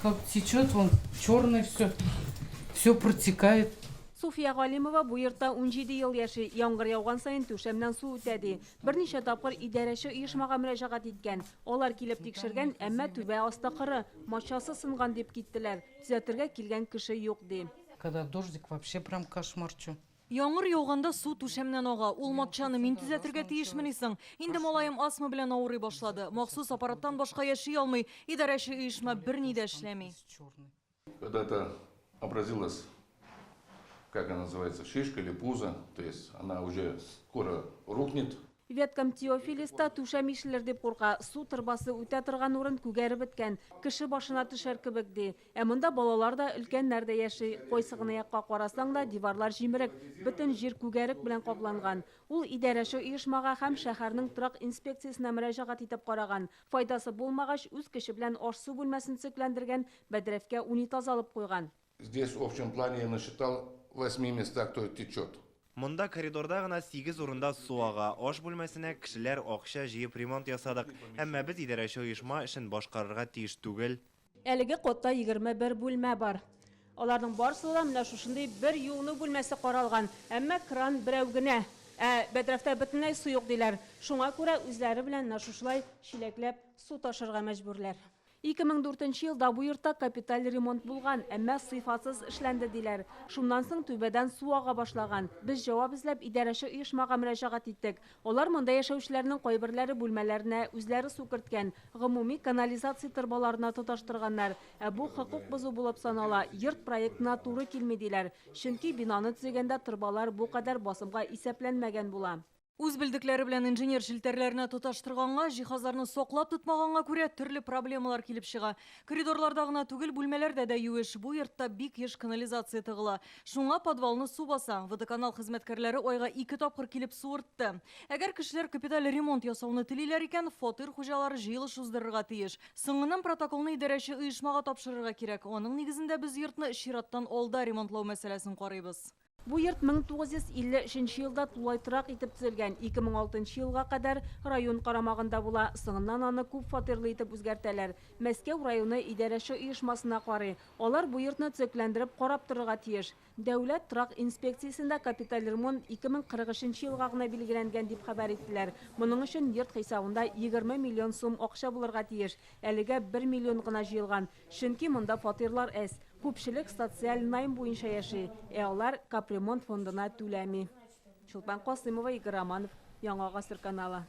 Как течет, вон черное все, все протекает. Суфия Галимова бу йортта 17 ел яши. Яңгыр яуган саен түшәмнән су үтә ди. Берничә тапкыр идарәче оешмага мөрәҗәгать иткән. Алар килеп тикшергән, әмма түбә асты коры, матчасы сынган дип киттеләр. Төзәтергә килгән кеше юк ди. Когда дождик, вообще прям кошмар чё. Яңгыр яуганда су түшәмнән ага. Ул матчаны мин төзәтергә тиешмени соң? Инде малаем астма белән авырый башлады. Махсус аппараттан башка яши алмый. Идарәче оешма берни дә эшләми. Когда-то образилась, как она называется, шишка или пузо, то есть она уже скоро рухнет. Веткам Теофилис та түшәм ишелер дип курка. Су торбасы үтә торган урын күгәреп беткән. Кеше башына төшәр кебек ди. Ә монда балалар да, өлкәннәр дә яши. Кайсы гына якка карасаң да, диварлар җимерек, бөтен җир күгәрек белән капланган. Ул идарәче оешмага һәм шәһәрнең торак инспекциясенә мөрәҗәгать итеп караган. Файдасы булмагач, үз көче белән аш-су бүлмәсен төзекләндергән, бәдрәфкә унитаз алып куйган. Здесь в общем плане я насчитал в 8 местах, то течет. Монда коридорда гына 8 урында су ага. Аш бүлмәсенә кешеләр акча җыеп ремонт ясадык. Әмма без идарәче оешма эшен башкарырга тиеш түгел. Әлеге катта 21 бүлмә бар. Аларның барысы да менә шушындый бер юыну бүлмәсе каралган. Әмма кран берәү генә. Ә бәдрәфтә бөтенләй су юк диләр. Шуңа күрә үзләре белән менә шушылай чиләкләп су ташырга мәҗбүрләр. 2004 елда бу йортта капиталь ремонт булган, әмма сыйфатсыз эшләнде диләр. Шуннан соң түбәдән су ага башлаган. Без җавап эзләп идарәче оешмага мөрәҗәгать иттек. Алар монда яшәүчеләрнең кайберләре бүлмәләренә үзләре су керткән, гомуми канализация торбаларына тоташтырганнар. Ә бу хокук бозу булып санала, йорт проектына туры килми диләр. Чөнки бинаны төзегәндә торбалар бу кадәр басымга исәпләнмәгән була. Үз белдекләре белән инженер челтәрләренә тоташтырганга, җиһазларны саклап тотмаганга күрә төрле проблемалар килеп чыга. Коридорларда гына түгел, бүлмәләрдә дә юеш. Бу йортта бик еш канализация тыгыла. Шуңа подвалны су баса. Водоканал хезмәткәрләре айга ике тапкыр килеп суыртты. Әгәр кешеләр капиталь ремонт ясауны телиләр икән, фатир хуҗалары җыелыш уздырырга тиеш. Соңыннан протоколны идарәче оешмага тапшырырга кирәк. Аның нигезендә без йортны чираттан алда ремонтлау мәсьәләсен карыйбыз. Бу йорт 1953 елда тулай торак итеп төзелгән. 2006 елга кадәр район карамагында була. Соңыннан аны күп фатирлы итеп үзгәртәләр. Мәскәү районы идарәче оешмасына карый. Алар бу йортны төзекләндереп карап торырга тиеш. Дәүләт торак инспекциясендә капиталь ремонт 2043 елга гына билгеләнгән дип хәбәр иттеләр. Моның өчен йорт хисабында 20 миллион сум акча булырга тиеш. Әлегә 1 миллион гына җыелган. Чөнки монда фатирлар әз. Күпчелек социаль найм буенча яши, ә алар капремонт фондына түләми. Чулпан Касыймова, Игорь Романов, Яңа Гасыр каналы.